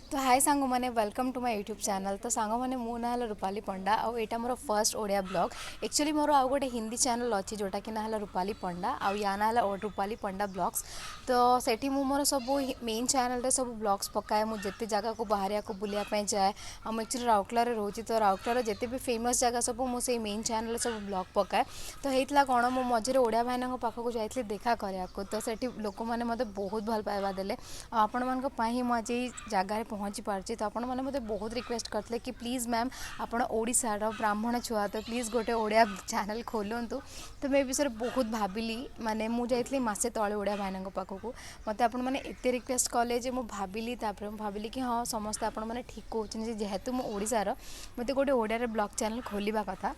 ତ ହାଇ ସାଙ୍ଗମାନେ, welcome to my YouTube channel। ତ ସାଙ୍ଗମାନେ, ମୋ ନାଁ ହେଲା ରୂପାଲି ପଣ୍ଡା ଆଉ ଏଇଟା ମୋର ଫର୍ଷ୍ଟ ଓଡ଼ିଆ ବ୍ଲଗ୍। ଆକ୍ଚୁଆଲି ମୋର ଆଉ ଗୋଟେ ହିନ୍ଦୀ ଚ୍ୟାନେଲ୍ ଅଛି, ଯେଉଁଟାକି ନାଁ ହେଲା ରୂପାଲି ପଣ୍ଡା ଆଉ ୟା ନାଁ ହେଲା ରୂପାଲି ପଣ୍ଡା ବ୍ଲଗ୍ସ। ତ ସେଠି ମୁଁ ମୋର ସବୁ ମେନ୍ ଚ୍ୟାନେଲ୍ରେ ସବୁ ବ୍ଲଗ୍ସ ପକାଏ। ମୁଁ ଯେତେ ଜାଗାକୁ ବାହାରିବାକୁ ବୁଲିବା ପାଇଁ ଯାଏ, ଆଉ ମୁଁ ଆକ୍ଚୁଆଲି ରାଉରକେଲାରେ ରହୁଛି, ତ ରାଉରକେଲାର ଯେତେ ବି ଫେମସ୍ ଜାଗା ସବୁ ମୁଁ ସେଇ ମେନ୍ ଚ୍ୟାନେଲ୍ରେ ସବୁ ବ୍ଲଗ୍ ପକାଏ। ତ ହେଇଥିଲା କ'ଣ, ମୁଁ ମଝିରେ ଓଡ଼ିଆ ଭାଇନାଙ୍କ ପାଖକୁ ଯାଇଥିଲି ଦେଖା କରିବାକୁ। ତ ସେଠି ଲୋକମାନେ ମୋତେ ବହୁତ ଭଲ ପାଇବା ଦେଲେ ଆଉ ଆପଣମାନଙ୍କ ପାଇଁ ହିଁ ମୁଁ ଆଜି ଏଇ ଜାଗାରେ ପହଞ୍ଚି ପାରିଛି। ତ ଆପଣମାନେ ମୋତେ ବହୁତ ରିକ୍ୱେଷ୍ଟ କରିଥିଲେ କି ପ୍ଲିଜ୍ ମ୍ୟାମ୍, ଆପଣ ଓଡ଼ିଶାର ବ୍ରାହ୍ମଣ ଛୁଆ, ତ ପ୍ଲିଜ୍ ଗୋଟେ ଓଡ଼ିଆ ଚ୍ୟାନେଲ୍ ଖୋଲନ୍ତୁ। ତ ମୁଁ ଏ ବିଷୟରେ ବହୁତ ଭାବିଲି। ମାନେ ମୁଁ ଯାଇଥିଲି ମାସେ ତଳେ ଓଡ଼ିଆ ଭାଇନାଙ୍କ ପାଖକୁ। ମୋତେ ଆପଣମାନେ ଏତେ ରିକ୍ୱେଷ୍ଟ କଲେ ଯେ ମୁଁ ଭାବିଲି, ତାପରେ ମୁଁ ଭାବିଲି କି ହଁ, ସମସ୍ତେ ଆପଣମାନେ ଠିକ୍ କହୁଛନ୍ତି ଯେ ଯେହେତୁ ମୁଁ ଓଡ଼ିଶାର, ମୋତେ ଗୋଟେ ଓଡ଼ିଆରେ ବ୍ଲଗ୍ ଚ୍ୟାନେଲ୍ ଖୋଲିବା କଥା।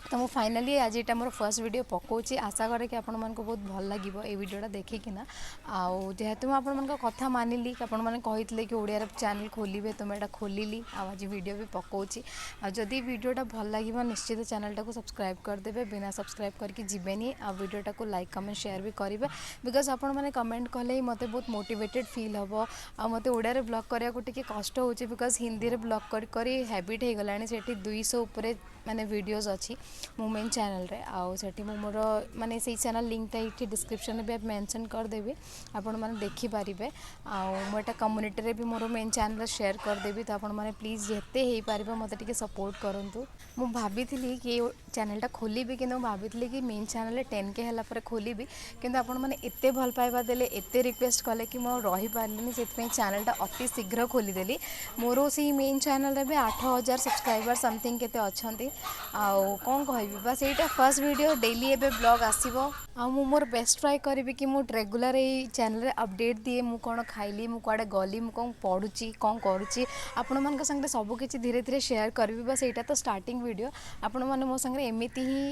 ତ ମୁଁ ଫାଇନାଲି ଆଜି ଏଇଟା ମୋର ଫର୍ଷ୍ଟ ଭିଡ଼ିଓ ପକାଉଛି। ଆଶା କରେ କି ଆପଣମାନଙ୍କୁ ବହୁତ ଭଲ ଲାଗିବ ଏଇ ଭିଡ଼ିଓଟା ଦେଖିକିନା। ଆଉ ଯେହେତୁ ମୁଁ ଆପଣମାନଙ୍କ କଥା ମାନିଲି କି ଆପଣମାନେ କହିଥିଲେ କି ଓଡ଼ିଆର ଚ୍ୟାନେଲ୍ ଖୋଲିବେ, ତ ମୁଁ ଏଇଟା ଖୋଲିଲି ଆଉ ଆଜି ଭିଡ଼ିଓ ବି ପକାଉଛି। ଆଉ ଯଦି ଭିଡ଼ିଓଟା ଭଲ ଲାଗିବ, ନିଶ୍ଚିତ ଚ୍ୟାନେଲ୍ଟାକୁ ସବସ୍କ୍ରାଇବ୍ କରିଦେବେ, ବିନା ସବସ୍କ୍ରାଇବ୍ କରିକି ଯିବେନି। ଆଉ ଭିଡ଼ିଓଟାକୁ ଲାଇକ୍, କମେଣ୍ଟ, ସେୟାର ବି କରିବେ, because ଆପଣମାନେ କମେଣ୍ଟ କଲେ ହିଁ ମୋତେ ବହୁତ ମୋଟିଭେଟେଡ଼ ଫିଲ୍ ହେବ। ଆଉ ମୋତେ ଓଡ଼ିଆରେ ବ୍ଲଗ୍ କରିବାକୁ ଟିକେ କଷ୍ଟ ହେଉଛି, because ହିନ୍ଦୀରେ ବ୍ଲଗ୍ କରି କରି ହ୍ୟାବିଟ୍ ହେଇଗଲାଣି। ସେଠି 200 ଉପରେ ମାନେ ଭିଡ଼ିଓଜ୍ ଅଛି ମୋ ମେନ୍ ଚ୍ୟାନେଲ୍ରେ। ଆଉ ସେଠି ମୁଁ ମୋର ମାନେ ସେଇ ଚ୍ୟାନେଲ୍ ଲିଙ୍କଟା ଏଇଠି ଡିସ୍କ୍ରିପ୍ସନ୍ରେ ବି ମେନସନ୍ କରିଦେବି, ଆପଣମାନେ ଦେଖିପାରିବେ। ଆଉ ମୁଁ ଏଇଟା କମ୍ୟୁନିଟିରେ ବି ମୋର ମେନ୍ ଚ୍ୟାନେଲ୍ରେ ସେୟାର କରିଦେବି। ତ ଆପଣମାନେ ପ୍ଲିଜ୍ ଯେତେ ହେଇପାରିବ ମୋତେ ଟିକେ ସପୋର୍ଟ କରନ୍ତୁ। ମୁଁ ଭାବିଥିଲି କି ଏ ଚ୍ୟାନେଲ୍ଟା ଖୋଲିବି, କିନ୍ତୁ ମୁଁ ଭାବିଥିଲି କି ମେନ୍ ଚ୍ୟାନେଲ୍ରେ 10K ହେଲା ପରେ ଖୋଲିବି। କିନ୍ତୁ ଆପଣମାନେ ଏତେ ଭଲ ପାଇବା ଦେଲେ, ଏତେ ରିକ୍ୱେଷ୍ଟ କଲେ କି ମୁଁ ଆଉ ରହିପାରିଲିନି। ସେଥିପାଇଁ ଚ୍ୟାନେଲ୍ଟା ଅତି ଶୀଘ୍ର ଖୋଲିଦେଲି। ମୋର ସେଇ ମେନ୍ ଚ୍ୟାନେଲ୍ରେ ବି 8000 ସବସ୍କ୍ରାଇବର୍ ସମଥିଙ୍ଗ କେତେ ଅଛନ୍ତି। ଆଉ କ'ଣ କହିବି, ବାସ୍ ଏଇଟା ଫାର୍ଷ୍ଟ ଭିଡ଼ିଓ। ଡେଲି ଏବେ ବ୍ଲଗ୍ ଆସିବ ଆଉ ମୁଁ ମୋର ବେଷ୍ଟ ଟ୍ରାଏ କରିବି କି ମୁଁ ରେଗୁଲାର ଏଇ ଚ୍ୟାନେଲ୍ରେ ଅପଡ଼େଟ୍ ଦିଏ। ମୁଁ କ'ଣ ଖାଇଲି, ମୁଁ କୁଆଡ଼େ ଗଲି, ମୁଁ କ'ଣ ପଢ଼ୁଛି, କ'ଣ କରୁଛି, ଆପଣମାନଙ୍କ ସାଙ୍ଗରେ ସବୁକିଛି ଧୀରେ ଧୀରେ ସେୟାର କରିବି। ବାସ୍ ଏଇଟା ତ ଷ୍ଟାର୍ଟିଂ ଭିଡ଼ିଓ। ଆପଣମାନେ ମୋ ସାଙ୍ଗରେ ଏମିତି ହିଁ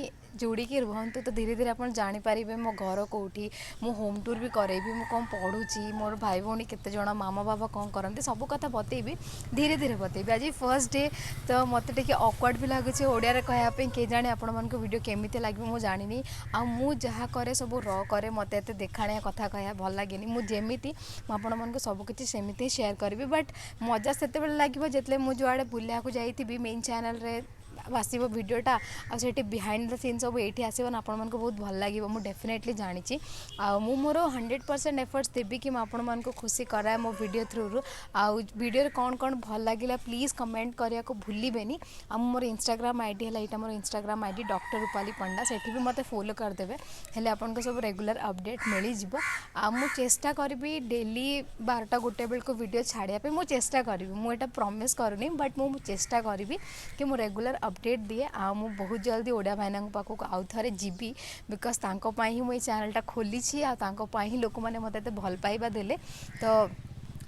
ଯୋଡ଼ିକି ରୁହନ୍ତୁ, ତ ଧୀରେ ଧୀରେ ଆପଣ ଜାଣିପାରିବେ ମୋ ଘର କେଉଁଠି, ମୁଁ ହୋମ୍ ଟୁର୍ ବି କରେଇବି, ମୁଁ କ'ଣ ପଢ଼ୁଛି, ମୋର ଭାଇ ଭଉଣୀ କେତେ ଜଣ, ମାମା ବାବା କ'ଣ କରନ୍ତି, ସବୁ କଥା ବତେଇବି, ଧୀରେ ଧୀରେ ବତେଇବି। ଆଜି ଫର୍ଷ୍ଟ ଡେ, ତ ମୋତେ ଟିକେ ଅକ୍ୱାର୍ଡ଼ ବି ଲାଗୁଛି ଓଡ଼ିଆରେ କହିବା ପାଇଁ। କେଜାଣି ଆପଣମାନଙ୍କୁ ଭିଡ଼ିଓ କେମିତି ଲାଗିବ ମୁଁ ଜାଣିନି। ଆଉ ମୁଁ ଯାହା କରେ ସବୁ ର କରେ। ମୋତେ ଏତେ ଦେଖାଣିଆ କଥା କହିବା ଭଲ ଲାଗେନି। ମୁଁ ଯେମିତି, ମୁଁ ଆପଣମାନଙ୍କୁ ସବୁକିଛି ସେମିତି ସେୟାର କରିବି। ବଟ୍ ମଜା ସେତେବେଳେ ଲାଗିବ ଯେତେବେଳେ ମୁଁ ଯୁଆଡ଼େ ବୁଲିବାକୁ ଯାଇଥିବି, ମେନ୍ ଚ୍ୟାନେଲ୍ରେ ଆସିବ ଭିଡ଼ିଓଟା ଆଉ ସେଠି ବିହାଇଣ୍ଡ the scene ସବୁ ଏଇଠି ଆସିବ ନା, ଆପଣମାନଙ୍କୁ ବହୁତ ଭଲ ଲାଗିବ, ମୁଁ ଡେଫିନେଟଲି ଜାଣିଛି। ଆଉ ମୁଁ ମୋର 100% ଏଫର୍ଟସ୍ ଦେବି କି ମୁଁ ଆପଣମାନଙ୍କୁ ଖୁସି କରାଏ ମୋ ଭିଡ଼ିଓ ଥ୍ରୁରୁ। ଆଉ ଭିଡ଼ିଓରେ କ'ଣ କ'ଣ ଭଲ ଲାଗିଲା, ପ୍ଲିଜ୍ କମେଣ୍ଟ କରିବାକୁ ଭୁଲିବେନି। ଆଉ ମୋର ଇନଷ୍ଟାଗ୍ରାମ ଆଇଡ଼ି ହେଲା ଏଇଟା, ମୋର Instagram ID doctor Rupali Panda. ସେଠି ବି ମୋତେ ଫଲୋ କରିଦେବେ, ହେଲେ ଆପଣଙ୍କୁ ସବୁ ରେଗୁଲାର ଅପଡ଼େଟ୍ ମିଳିଯିବ। ଆଉ ମୁଁ ଚେଷ୍ଟା କରିବି ଡେଲି 12ଟା 1 ବେଳକୁ ଭିଡ଼ିଓ ଛାଡ଼ିବା ପାଇଁ। ମୁଁ ଚେଷ୍ଟା କରିବି, ମୁଁ ଏଇଟା ପ୍ରମିସ୍ କରୁନି, ବଟ୍ ମୁଁ ଚେଷ୍ଟା କରିବି କି ମୁଁ ରେଗୁଲାର ଅପଡ଼େଟ୍ ଦିଏ। ଆଉ ମୁଁ ବହୁତ ଜଲ୍ଦି ଓଡ଼ିଆ ଭାଇନାଙ୍କ ପାଖକୁ ଆଉ ଥରେ ଯିବି, because ତାଙ୍କ ପାଇଁ ହିଁ ମୁଁ ଏଇ ଚ୍ୟାନେଲ୍ଟା ଖୋଲିଛି ଆଉ ତାଙ୍କ ପାଇଁ ହିଁ ଲୋକମାନେ ମୋତେ ଏତେ ଭଲ ପାଇବା ଦେଲେ। ତ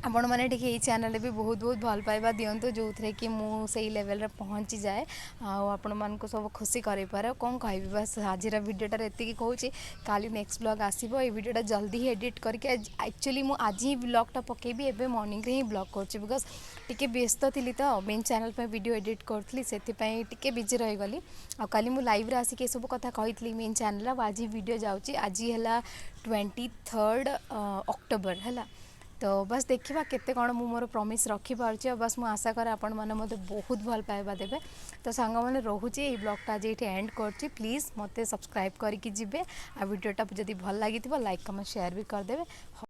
ଆପଣମାନେ ଟିକେ ଏଇ ଚ୍ୟାନେଲ୍ରେ ବି ବହୁତ ବହୁତ ଭଲ ପାଇବା ଦିଅନ୍ତୁ, ଯେଉଁଥିରେ କି ମୁଁ ସେଇ ଲେଭେଲ୍ରେ ପହଞ୍ଚିଯାଏ ଆଉ ଆପଣମାନଙ୍କୁ ସବୁ ଖୁସି କରେଇପାରେ। ଆଉ କ'ଣ କହିବି, ବାସ୍ ଆଜିର ଭିଡ଼ିଓଟାରେ ଏତିକି କହୁଛି। କାଲି ନେକ୍ସଟ ବ୍ଲଗ୍ ଆସିବ। ଏଇ ଭିଡ଼ିଓଟା ଜଲ୍ଦି ହିଁ ଏଡ଼ିଟ୍ କରିକି, ଆକ୍ଚୁଆଲି ମୁଁ ଆଜି ହିଁ ବ୍ଲଗ୍ଟା ପକାଇବି। ଏବେ ମର୍ଣ୍ଣିଂରେ ହିଁ ବ୍ଲଗ୍ କରୁଛି, because ଟିକେ ବ୍ୟସ୍ତ ଥିଲି, ତ ମେନ୍ ଚ୍ୟାନେଲ୍ ପାଇଁ ଭିଡ଼ିଓ ଏଡ଼ିଟ୍ କରୁଥିଲି, ସେଥିପାଇଁ ଟିକେ ବିଜି ରହିଗଲି। ଆଉ କାଲି ମୁଁ ଲାଇଭ୍ରେ ଆସିକି ଏସବୁ କଥା କହିଥିଲି ମେନ୍ ଚ୍ୟାନେଲ୍ରେ ଆଉ ଆଜି ଭିଡ଼ିଓ ଯାଉଛି। ଆଜି ହେଲା 23rd October ହେଲା। ତ ବାସ୍ ଦେଖିବା କେତେ କ'ଣ ମୁଁ ମୋର ପ୍ରମିସ୍ ରଖିପାରୁଛି। ଆଉ ବାସ୍ ମୁଁ ଆଶା କରେ ଆପଣମାନେ ମୋତେ ବହୁତ ଭଲ ପାଇବା ଦେବେ। ତ ସାଙ୍ଗମାନେ, ରହୁଛି, ଏଇ ବ୍ଲଗ୍ଟା ଆଜି ଏଇଠି ଏଣ୍ଡ କରୁଛି। ପ୍ଲିଜ୍ ମୋତେ ସବସ୍କ୍ରାଇବ୍ କରିକି ଯିବେ ଆଉ ଭିଡ଼ିଓଟା ଯଦି ଭଲ ଲାଗିଥିବ, ଲାଇକ୍, କମେଣ୍ଟ, ସେୟାର ବି କରିଦେବେ।